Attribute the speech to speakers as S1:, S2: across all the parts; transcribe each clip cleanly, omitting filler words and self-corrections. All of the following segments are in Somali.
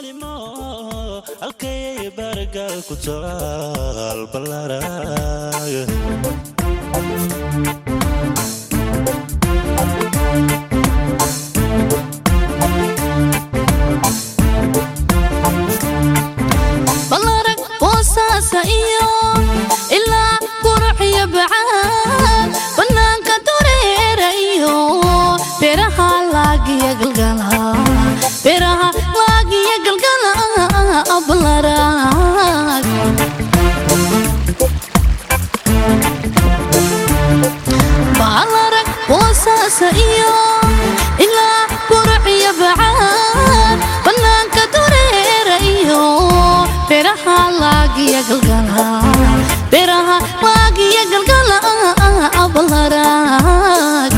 S1: Gobanimo halkayay bargal ku taal ballarag.
S2: Ballarag Boosaasa iyo ilaa Quraxiyo Bacaad, bannaanka dureera iyo beeraha laagiya galgala, beeraha laagiya galgala, ballarag. Ballarag Boosaasa iyo ilaa Quraxiyo Bacaad, bannaanka dureera iyo beeraha laagiya galgala, beeraha laagiya galgala, ballarag.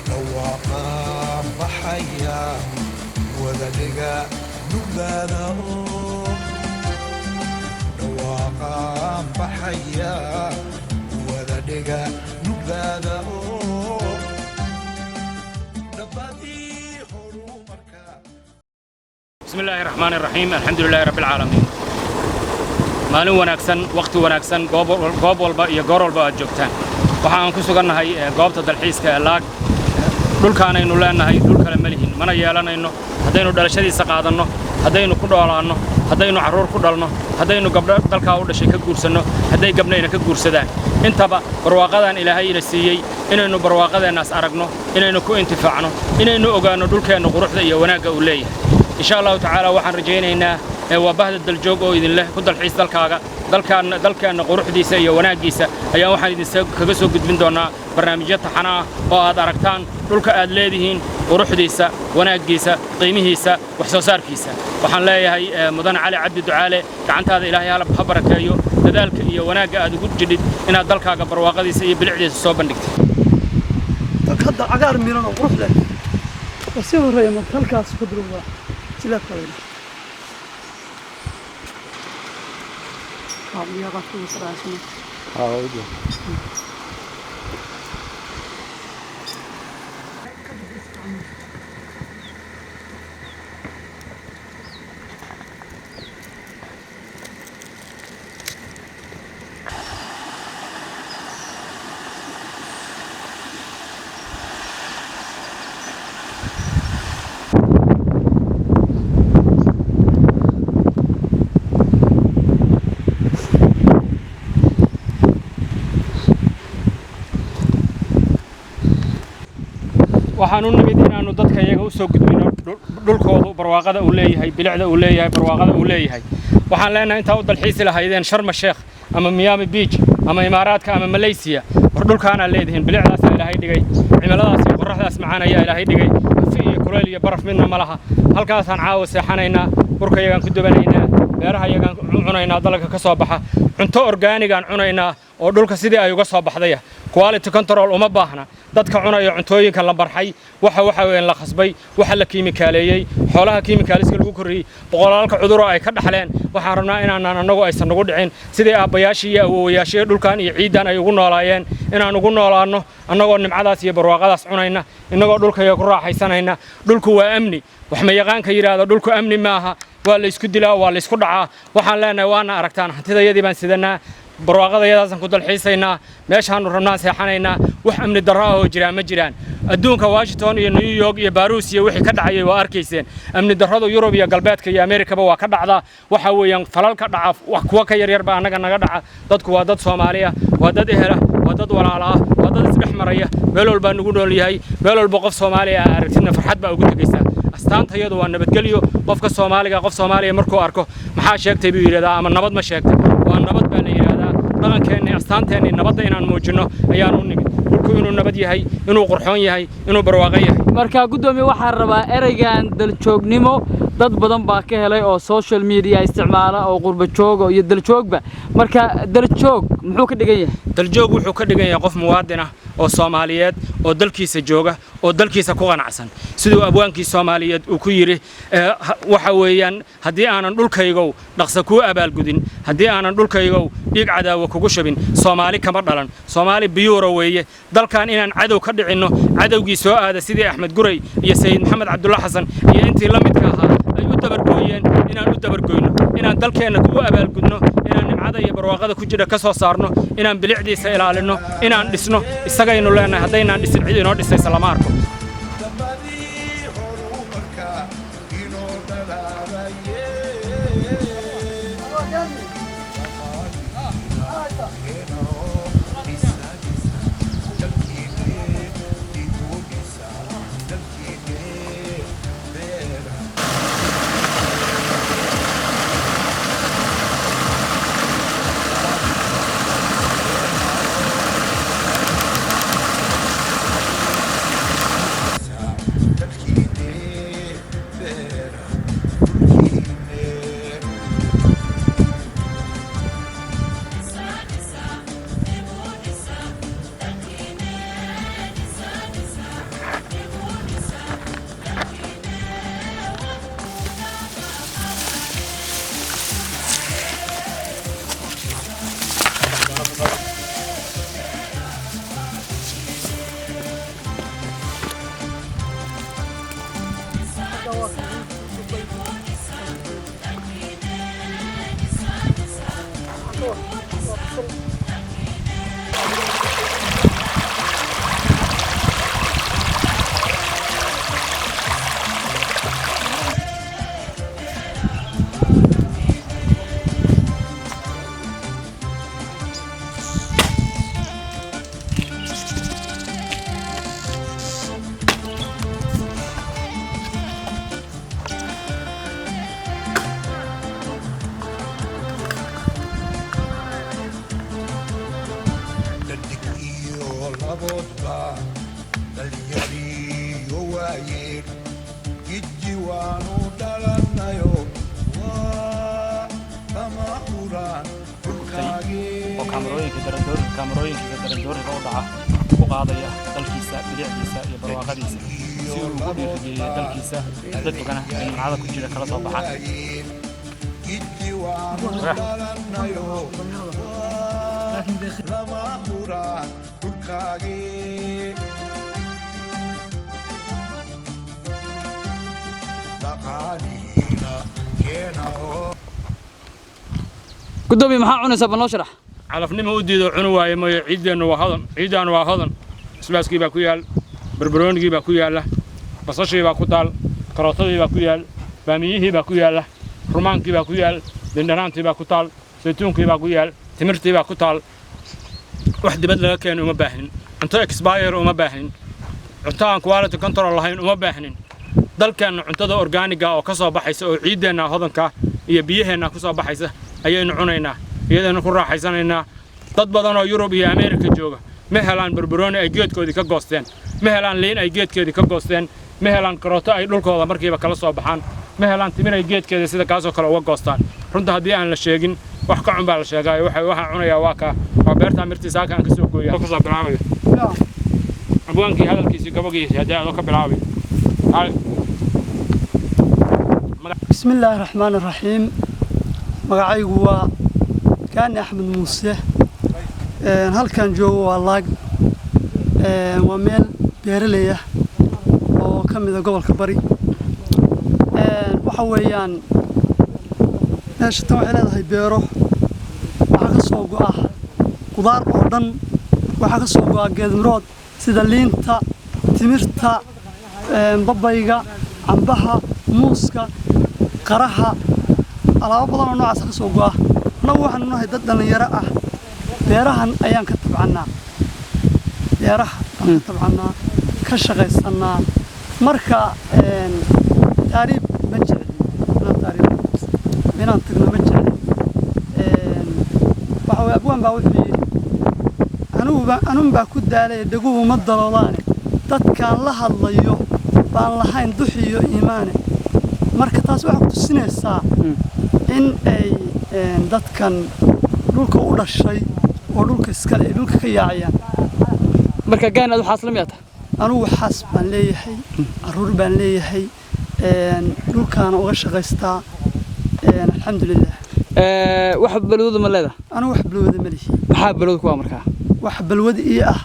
S3: Dhawaaqa baxaya wadadhiga nuglaada oo dhawaaqa baxaya wadadhiga nuglaada oo dhabadii horumarka.
S4: بسم الله الرحمن الرحيم، الحمد لله رب العالمين. Maalin wanaagsan, waqti wanaagsan, goob walba iyo goor walba aad joogtaan. Waxa aan ku sugannahay goobta dalxiiska ee Laag. Dhulkaanaynu leenahay, dhul kale ma lihin, mana yeelanayno. Haddaynu dhalashadiisa qaadanno, haddaynu ku dhoolaanno, haddaynu carruur ku dhalno, haddaynu gabdho dalkaa u dhashay ka guursanno, hadday gabdhayna ka guursadaan, intaba barwaaqadan Ilaahay ina siiyey inaynu barwaaqadeennaas aragno, inaynu ku intifaacno, inaynu ogaanno dhulkeenna quruxda iyo wanaagga uu leeyahay, insha Allahu tacaala. Waxaan rajaynaynaa waa bahda Daljoog oo idin leh ku dalxiis dalkaaga. Dalkaanna, dalkeenna quruxdiisa iyo wanaaggiisa ayaan waxaan idin kaga soo gudbin doonaa barnaamijyo taxana ah oo aad aragtaan dhulka aad leedihiin quruxdiisa, wanaaggiisa, qiimihiisa, wax soo saarkiisa. Waxaan leeyahay, mudane Cali Cabdi Ducaale, gacantaada Ilaahay ha barakeeyo, dadaalka iyo wanaagga aad ugu jidhid inaad dalkaaga barwaaqadiisa iyo bilicdiisa soo bandhigtid.
S5: Dalka hadda cagaar miran oo qurux leh oo sii horeeya marka halkaas ku bilowdaa jilaabka la yidhaha. Biyaha qaadka ugu sarreeya.
S4: Waxaan u nimid inaannu dadka iyaga u soo gudbino dhulkoodu barwaaqada uu leeyahay, bilicda uu leeyahay, barwaaqada uu leeyahay. Waxaan leenahay, intaa u dalxiisi lahaydeen Sharma Sheekh ama Miami Beach ama Imaaraadka ama Malaysia, war dhulkaanaa leedihiin. Bilicdaasaa Ilaahay dhigay, cimiladaas iyo qorraxdaas macaan ayaa Ilaahay dhigay. Hafi iyo kulayl iyo baraf midna ma laha. Halkaasaan caawa seexanaynaa, burkayagaan ku dubanaynaa, beeraha yagaan cunaynaa, dalagga ka soo baxa, cunto organic-gaan cunaynaa. Oo dhulka sidii ay uga soo baxdaya quality control uma baahna. Dadka cunaya cuntooyinka la barxay, waxa weeyaan la khasbay, waxa la kiimikaaleeyey, xoolaha kiimikaaliska lagu koriyey, boqolaalka cuduro ay ka dhaxleen, waxaan rabnaa inaanaan annagu aysan nagu dhicin. Sidii aabbayaashii iyo awowayaashii dhulkan iyo ciiddan ay ugu noolaayeen inaan ugu noolaanno, annagoo nimcadaas iyo barwaaqadaas cunayna, innagoo dhulkaya ku raaxaysanayna. Dhulku waa amni. Wax ma yaqaanka yidhaahdo dhulku amni maaha, waa la isku dilaa, waa la isku dhacaa. Waxaan leenahay, waana aragtaan, hantidayadii baan sidanaa, barwaaqadayadaasaan ku dalxiisaynaa, meeshaannu rabnaan seexanaynaa. Wax amni darro ah oo jiraa ma jiraan. Adduunka Washington iyo New York iyo Baruus iyo wixii ka dhacayay waa arkayseen. Amni darradu Yurub iyo galbeedka iyo Ameerikaba waa ka dhacdaa. Waxa weeyaan falalka dhaca wax kuwa ka yaryar baa annaga naga dhaca. Dadku waa dad Soomaali ah, waa dad ehel ah, waa dad walaala ah, waa dad isdhex maraya. Meel walbaa nugu nool yahay. Meel walba qof Soomaali ah aragtidna farxad baa ugu tegaysaa. Astaantayadu waa nabadgelyo. Qofka Soomaaliga, qof Soomaaliya markuu arko, "Maxaa sheegtay?" buu yidhahdaa, ama "Nabad ma sheegtay?" Waa nabad baa la yidhaahdaa. Dhaqankeenni, astaanteenni nabadda inaan muujinno ayaan u nimid. Dhulku inuu nabad yahay, inuu qurxoon yahay, inuu barwaaqo yahay.
S6: Marka guddoomiye, waxaan rabaa ereygan daljoognimo dad badan baa ka helay oo social media isticmaala oo qurba jooga iyo daljoogba. Marka daljoog muxuu ka dhigan yahay?
S4: Daljoog wuxuu ka dhigan yahay qof muwaadin ah oo Soomaaliyeed oo dalkiisa jooga oo dalkiisa ku qanacsan. Siduu abwaankii Soomaaliyeed uu ku yidhi, waxa weeyaan, "Haddii aanan dhulkaygow dhaqsa kuu abaalgudin, haddii aanan dhulkaygow dhiig cadaawa kugu shubin, Soomaali kama dhalan." Soomaali biyuura weeye. Dalkan inaan cadow ka dhicinno, cadowgii soo aada, sidii Axmed Guray iyo Sayid Maxamed Cabdulla Xasan iyo intii la midka ahaa ay u dabargooyeen, inaan u dabargoyno, inaan dalkeenna u abaalgudno, inaan nimcada iyo barwaaqada ku jira ka soo saarno, inaan bilicdiisa ilaalinno, inaan dhisno. Isagaynu leenahay. Haddaynaan dhisin, cid inoo dhisaysa lama arko.
S3: Dabadii horumarka inoo dhalaalaye. Dalkiine. Dalkiine beera, dhulkiine. Dhadig iyo laboodba, dhalinyariyo waayeel, giddi waanu dhalannayo, waa lama huraan dhulkaagii.
S4: Oo kaamarooyinka darandooriga, kaamarooyinkiisa darandooriga u dhaca ku qaadaya dalkiisa bilicdiisa iyo barwaaqadiisa, si uu ugu dhiirigeliyo dalkiisa, dadkana ay nimcada ku jira kala soo baxaan.
S3: Giddi waanu dhalannayo, waa lama huraan dhulkaagii. Dhaqaalihiina keena oo
S6: Guddoomiye, maxaa cunaysaa? Bal noo sharax.
S4: Calafnimo u diido cuni waaye mayo. Ciiddeennu waa hodan, ciiddaanu waa hodan. Basbaaskii baa ku yaal, barbaroonigii baa ku yaalla, basashii baa ku taal, karootadii baa ku yaal, baamiyihii baa ku yaalla, rumaankii baa ku yaal, lindhanaantii baa ku taal, saytuunkii baa ku yaal, timirtii baa ku taal. Wax dibad laga keeno uma baahnin. Cunto expire uma baahnin. Cunto aan quality control lahayn uma baahnin. Dalkeenna cuntada organic-ga oo ka soo baxaysa oo ciiddeenna hodanka iyo biyaheenna ku soo baxaysa ayaynu cunaynaa, iyadaynu ku raaxaysanaynaa. Dad badan oo Yurub iyo Ameerika jooga ma helaan barbarooni ay geedkoodii ka goosteen, ma helaan liin ay geedkeedii ka goosteen, ma helaan karooto ay dhulkooda markiiba kala soo baxaan, ma helaan timir ay geedkeeda sida kaasoo kale uga goostaan. Runta haddii aan la sheegin Wax ka cun baa la sheegaayo. Waxaan cunayaa waa kaa, waa beertaa mirtiisa halka aan ka soo gooya. Kasoo bilaabayo abwaankii hadalkiisii gabagiisii haddii adoo ka bilaabay.
S5: بسم الله الرحمن الرحيم. Magacaygu waa Gaani Axmed Muuse. Halkan joogo waa Laag. Waa meel beeraley ah oo ka mid ah gobolka Bari. Waxa weeyaan meesha tan waxay leedahay beero. Waxaa ka soo go'a qudaar oo dhan. Waxaa ka soo go'a geedmirood sida liinta, timirta, babayga, cambaha, muuska, qaraha, alaabo badan oo noocaas ka soo go'a. Annagu waxaanu nahay dad dhallinyaro ah. Beerahan ayaan ka tabcannaa, beeraha baan ka tabcannaa, ka shaqaysannaa. Marka taariib ma jecli inaan taariib inaan tagno ma jecli. Waxa weye abwaan baa wuxuu yidhi: "Aniguba anun baa ku daalay, dheguhu ma daloolaane, dadkaan la hadlayo baan lahayn dux iyo iimaane." Marka taas waxay ku tusinaysaa in ay dadkan dhulka u dhashay oo dhulka iskale ay dhulka ka yaacayaan.
S6: Marka Gaani, aad waxaas la miyaa tahay?
S5: Anugu xaas baan leeyahay, caruur baan leeyahay, dhulkaana uga shaqaystaa, alxamdulilah.
S6: Wax balwada ma leedahay?
S5: Anigu wax balwada ma lihi.
S6: Maxaa balwada ku ah markaa?
S5: Wax balwada ii ah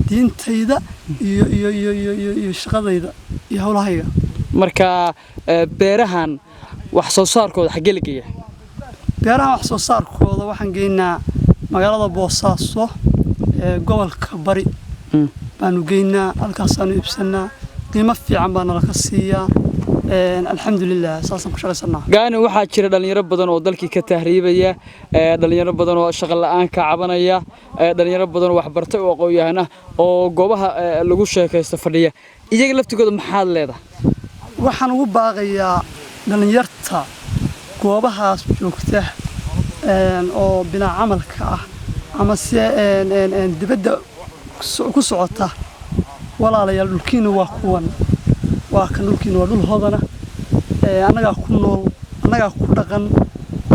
S5: diintayda iyo shaqadayda iyo howlahayga.
S6: Marka beerahan wax soo saarkooda xaggee la geeyaa?
S5: Beerahan wax soo saarkooda waxaan geynaa magaalada Boosaaso ee gobolka Bari baanu geynaa. Halkaasaanu iibsanaa, qiimo fiican baa nala ka siiyaa, alxamdulilah, saasaan ku shaqaysanaa.
S6: Gaani, waxaa jira dhalinyaro badan oo dalkii ka tahriibaya, dhalinyaro badan oo shaqo la'aan ka cabanaya, dhalinyaro badan oo waxbartay oo aqoon-yahan ah oo goobaha lagu sheekaysto fadhiya. Iyaga laftigooda maxaad leedahay?
S5: Waxaan ugu baaqayaa dhalinyarta goobahaas joogta oo bilaa camalka ah ama se dibadda ku socota: walaalayaal, dhulkiina waa kuwan, waa kan dhulkiina, waa dhul hodana. Annagaa ku nool, annagaa ku dhaqan,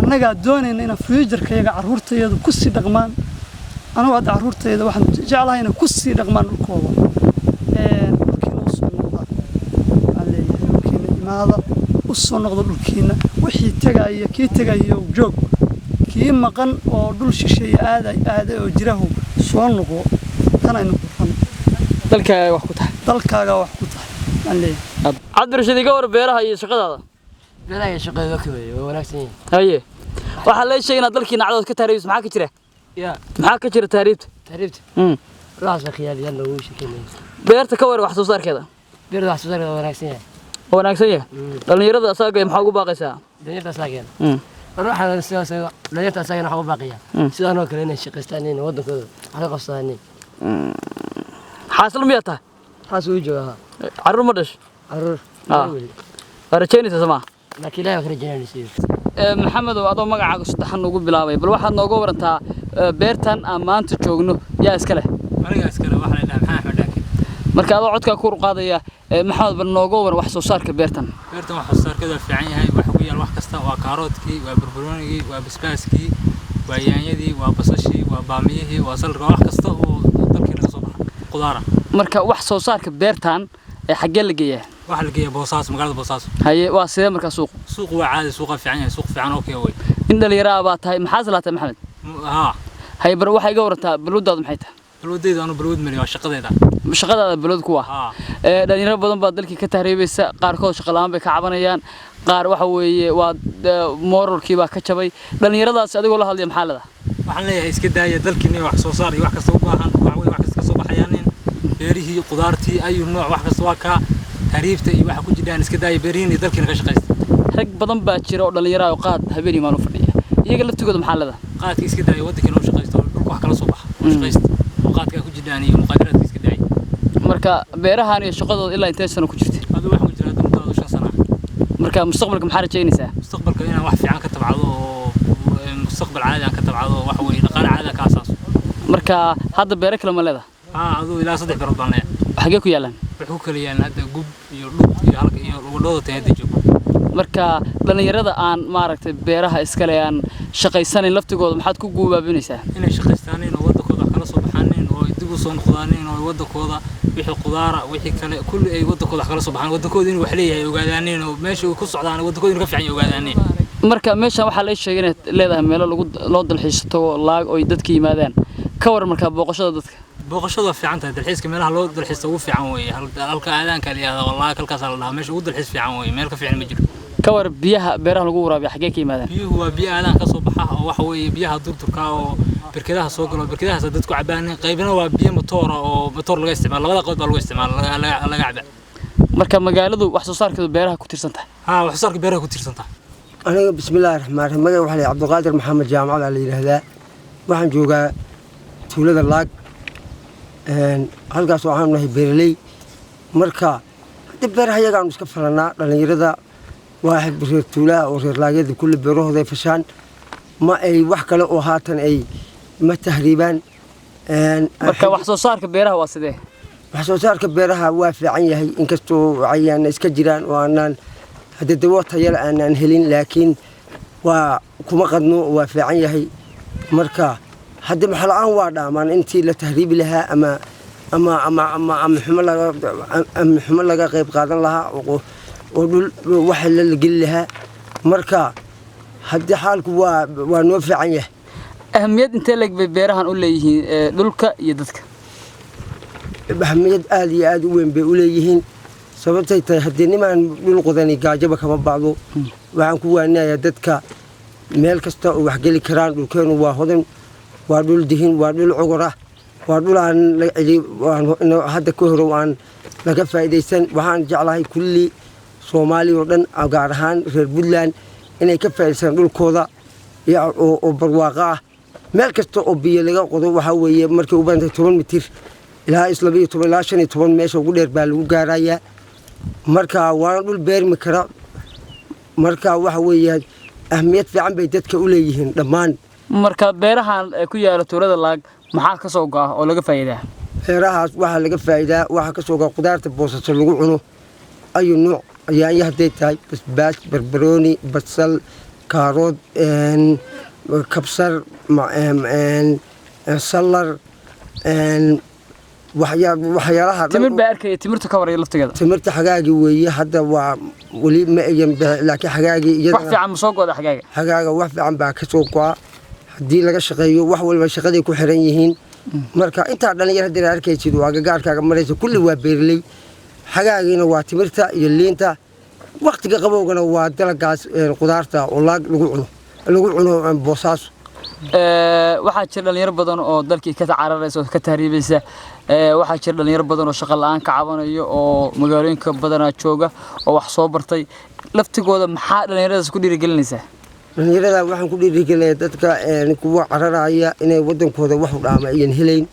S5: annagaa doonayna inaan future-kayaga carruurtayadu ku sii dhaqmaan. Anugu hadda carruurtayda waxaan jeclahay inay ku sii dhaqmaan dhulkooda. Dhulkiina u soo noqda baan leeyahay, dhulkiina imaada, u soo noqda dhulkiina. Wixii tegaya, kii tegayo joog, kii maqan oo dhul shisheeye aaday aaday oo jirahu soo noqo, tan aynu quran.
S6: Dalkaaga wax ku tahay.
S5: Dalkaaga wax ku tahay baan leeyahay.
S6: Cabdirashiid, iga war beeraha iyo shaqadaada.
S7: Beeraha iyo shaqada waa kaweeye, waa wanaagsan yihiin.
S6: Haye, waxaa lee sheegay inaad dalkii nacdood ka tahriibso. Maxaa ka jira?
S7: Ya?
S6: Maxaa ka jira tahriibta?
S7: Tahriibta ruuxaas waa khiyaaliyaal loogu sheekeynaya.
S6: Beerta ka war wax soo saarkeeda.
S7: Beerta wax soo saarkeeda waa wanaagsan yahay.
S6: Waa wanaagsan yahay. Dhalinyarada asaga maxaa ugu baaqaysaa?
S7: Dhalinyarta asaageena, ruuxan sidaas, dhalinyarta asaagana waxaa ugu baaqaya sidaan oo kale inay shaqaystaan, in waddankooda wax ka qabsadaan.
S6: Xaaslo miyaa tahay?
S7: Xaas uu joogaa.
S6: Carruur ma dhasho?
S7: Caruur weli.
S6: Waa rajaynaysaa somaa?
S7: Laakiin Ilahay waa ka rajaynaysiiyo.
S6: Maxamedow, adoo magacaaga saddexan ugu bilaabay, bal waxaad nooga warantaa beertan aan maanta joogno yaa iska leh?
S4: Aniga iskale, waxaa la dhahaa Maxamed Axmed Dhaakin.
S6: Marka adoo codkaa ku qaadaya, Maxamed, bal nooga waran wax soo saarka beertan.
S4: Beertan wax soo saarkeedu waa fiican yahay. Waxa ku yaal wax kasta: waa kaaroodkii, waa barbaroonigii, waa basbaaskii, waa yaanyadii, waa basashii, waa baamiyihii, waa saladka, wax kasta oo dalkeena ka soo baxa qudaara.
S6: Marka wax soo saarka beertan ee xaggee la geeyaa?
S4: Waxaa la geeyaa Boosaaso, magaalada Boosaaso.
S6: Haye, waa sidee markaa suuqu?
S4: Suuqu waa caadi, suuqa fiican yahay, suuq fiican oo kee wey.
S6: In dhalinyaro ah baa tahay, maxaa salaatay, Maxamed?
S4: Haa.
S6: Haye, bar waxaa iga warantaa balwaddaadu maxay tahay?
S4: Balwadayda anu balwad mali, waa shaqadayda.
S6: Shaqadaada balwad ku ah?
S4: Haa.
S6: Dhalinyaro badan baa dalkii ka tahriibaysa, qaarkood shaqo la'aan bay ka cabanayaan, qaar waxa weeye waa moralkii baa ka jabay. Dhalinyaradaas adigoo la hadlaya maxaa leedahay?
S4: Waxaan leeyahay iska daaya dalkiina, wax soo saar iyo wax kasta u baahan, wax wey wax kasta ka soo baxayaan, beerihii, qudaartii, ayu nooc, wax kasta waa kaa. Tahriibta iyo waxa ku jiraan iska daaya, beerihiin iyo dalkiina ka shaqaysta.
S6: Rag badan baa jira oo dhalinyaro ah oo qaad habeen imaan u fadhiya. Iyaga laftigooda maxaa leedahay?
S4: Qaadka iska daaya, waddankiina u shaqaysto, dhulka wax kala soo baxa u shaqaysta, oo qaadka ku jiraan iyo muqaadaraadka iska daaya.
S6: Marka beerahan iyo shaqadooda ilaa intee sano ku jirtay?
S4: Aduu waxaan ku jiraa muddo 5 sano.
S6: Marka mustaqbalka maxaa rajaynaysaa?
S4: Mustaqbalka inaan wax fiican ka tabcado oo mustaqbal caadi aan ka tabcado, wax weeye dhaqaale caadi aan ka asaaso.
S6: Marka hadda beero kale ma leedahay?
S4: Haa, aduu ilaa saddex beerood baan leeyahay.
S6: Xagee ku yaalaan?
S4: Waxay ku kala yaalaan hadda Gub iyo Dhub iyo halka iyo wadhooda tay hadda joogo.
S6: Marka dhallinyarada aan maaragtay beeraha iskale aan shaqaysanayn laftigooda maxaad ku guubaabinaysaa?
S8: Inay shaqaystaaneen oo waddankooda wax kala soo baxaaneen oo ay dib u soo noqdaaneen oo waddankooda wixii qudaara, wixii kale kulli ay waddankooda wax kala soo baxaan, waddankooda inuu wax leeyahay ay ogaadaaneen oo meesha uu ku socdaan waddankooda inuu ka fiican yahay ogaadaaneen.
S6: Marka meeshan waxaa la sheegay inaad leedahay meelo lagu loo dalxiiso tago, laag oo ay dadka yimaadaan. Ka waran markaa booqashada dadka?
S8: Booqashadu waa fiican tahay. Dalxiiska meelaha loo dalxiisto ugu fiican weeye halka aadaanka la yihahda wallaahi, halkaasaa la dhahaa meesha ugu dalxiis fiican weeye, meel ka fiican ma jiro.
S6: Ka war biyaha beeraha lagu waraabiya xaggee ka yimaadaan?
S8: Biyuhu waa biyo aadaan ka soo baxa oo waxa weeye biyaha durdurka oo berkedaha soo galo, berkedahaas dadku cabaan. Qaybna waa biyo matoora oo matoor laga isticmaalo. Labada qayb baa lagu isticmaala, laga cabaa.
S6: Marka magaaladu wax soo saarkeedu beeraha ku tiirsan tahay?
S8: Haa, wax soo saarka beeraha ku tiirsan tahay.
S9: Aniga bismillaahi raxmaan raxiim, magaca waxaa la yidhaha Cabdiqaadir Maxamed Jaamac baa la yidhaahdaa. Waxaan joogaa tuulada Laag. Halkaas waxaanu nahay beeraley. Marka hadda beeraha iyagaanu iska falanaa. Dhallinyarada waa reer tuulaha oo reer laagyada kulli beerahooda ay fashaan, ma ay wax kale oo haatan ay ma tahriibaan.
S6: Marka wax soo saarka beeraha waa sidee?
S9: Wax soo saarka beeraha waa fiican yahay, inkastoo cayaana iska jiraan oo aanaan hadda dawo tayale aanaan helin, laakiin waa kuma qadno, waa fiican yahay. Marka hadda maxla-aan waa dhaamaan intii la tahriibi lahaa ama xumo laga ama xumo laga qayb qaadan lahaa oo dhul waxa la geli lahaa. Marka haddii xaalku waa noo fiican yahay.
S6: Ahamiyad intee leeg bay beerahan u leeyihiin dhulka iyo dadka?
S9: Ahamiyad aad iyo aad u weyn bay u leeyihiin. Sababtay tahay, haddii nimaan dhul qodani gaajaba kama bacdo. Waxaan ku waaninayaa dadka meel kasta oo wax geli karaan. Dhulkeenu waa hodan, waa dhul dihin, waa dhul cogor ah, waa dhul aan hadda ka hore aan laga faa'iidaysan. Waxaan jeclahay kulli Soomaali oo dhan, gaar ahaan reer Puntland, inay ka faa'iidaystaan dhulkooda oo barwaaqo ah. Meel kasta oo biyo laga qodo waxaa weeye markay u badantahay 10 mitir ilaa is 12 ilaa 15 meesha ugu dheer baa lagu gaarayaa. Marka waana dhul beermi kara. Marka waxa weeye ahmiyad fiican bay dadka u leeyihiin dhammaan.
S6: Marka beerahan ku yaala tuulada Laag maxaa ka soo go'a oo laga faa'iidaa?
S9: Beerahaas waxaa laga faa'iidaa, waxaa ka soo go'a qudaarta boosasho lagu cuno ayu nuuc, yaanyo hadday tahay, basbaas, barbarooni, basal, kaarood, kabsar, salar, waxyaalaha.
S6: Timir baa arkaya, timirta ka waraya laftigeeda?
S9: Timirta xagaagi weeye, hadda waa weli ma ayan, laakiin xagaagi.
S6: Wax fiican ma soo go'da xagaaga?
S9: Xagaaga wax fiican baa ka soo go'a haddii laga shaqeeyo. Wax walba shaqaday ku xiran yihiin. Marka intaa dhalinyar haddii arkaysid waa agagaarkaaga maraysa kulli waa beeraley. Xagaagiina waa timirta iyo liinta, waktiga qabowgana waa dalagaas qudaarta oo laag lagu cuno Boosaaso.
S6: Waxaa jira dhalinyaro badan oo dalkii ka cararaysa oo ka tahriibaysa. Waxaa jira dhalinyaro badan oo shaqo la'aan ka cabanayo oo magaalooyinka badanaa jooga oo wax soo bartay. Laftigooda maxaa dhalinyaradaas ku dhiirigelinaysaa?
S9: Dhalinyarada waxaan ku dhiirigelinayaa dadka kuwa cararaya inay wadankooda wax u dhaama ayan helayn.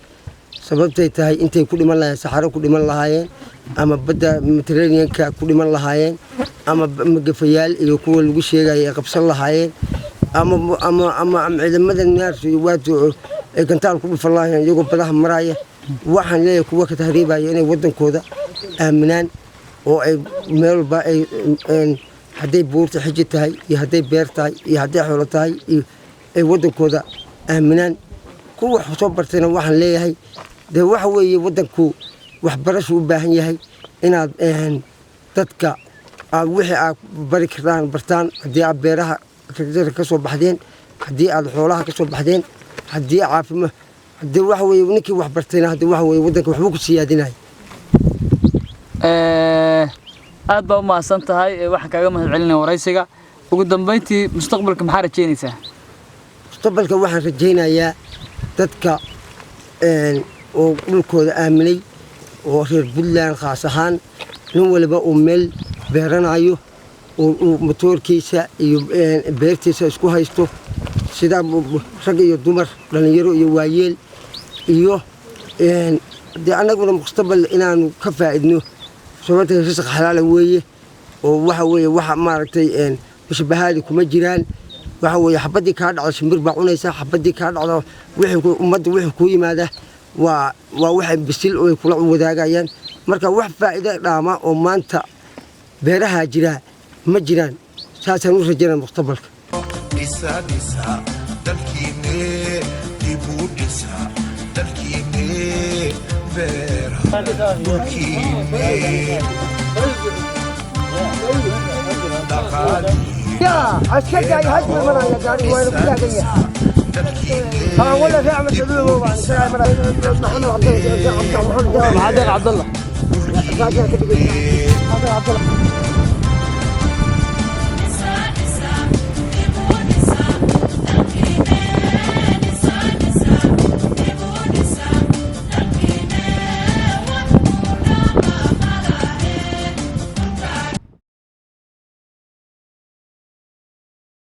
S9: Sababtay tahay, intay ku dhiman lahaayeen saxaro ku dhiman lahaayeen ama badda Mediterraneanka ku dhiman lahaayeen ama magafayaal iyo kuwa lagu sheegaya ay qabsan lahaayeen ama ciidamada naarso iyo waado ay gantaal ku dhufan lahaayeen iyagoo badaha maraya, waxaan leeyahay kuwa ka tahriibaya inay wadankooda aaminaan oo ay meel walba ay hadday buurta xiji tahay iyo hadday beer tahay iyo hadday xoolo tahay iyo ay wadankooda aaminaan. Kuwa wax soo bartayna waxaan leeyahay, dee waxa weeye wadanku waxbarashu u baahan yahay, inaad dadka aad wixii aad bari kartaan bartaan. Haddii aad beeraha ka soo baxdeen, haddii aad xoolaha ka soo baxdeen, haddii caafimaad, haddii waxa weeye ninkii wax bartayna haddii waxa weeye wadanka waxbuu ku siyaadinaya.
S6: Aad baa u mahadsan tahay. Waxaan kaaga mahad celinaya waraysiga. Ugu dambeyntii, mustaqbalka maxaa rajeynaysaa?
S9: Mustaqbalka waxaan rajaynayaa dadka oo dhulkooda aaminay oo reer Puntland khaas ahaan, nin waliba uu meel beeranayo oo uu matoorkiisa iyo beertiisa isku haysto, sida rag iyo dumar, dhallinyaro iyo waayeel iyo dee annaguna mustaqbal inaanu ka faa'iidno. Sababta, risaq xalaala weeye oo waxa weeye waxa maaragtay mushabahaadi kuma jiraan. Waxa weeye xabaddii kaa dhacda shimbir baa cunaysa, xabaddii kaa dhacda wixii ummadda wixii kuu yimaada waa waxay bisil oo ay kula wadaagayaan. Marka wax faa'iido dhaama oo maanta beeraha jira ma jiraan. Saasaan u rajaynaa mustaqbalka.
S3: Dhisa, dhisa dalkiine, dib u dhisa dalkiine, beera dhulkiine,
S9: يا عسكري هجم مرة يا جاري وين بتلاقي ها ولا في عمل سلوه محمد عبد الله.
S6: عبد الله.
S9: عبد الله.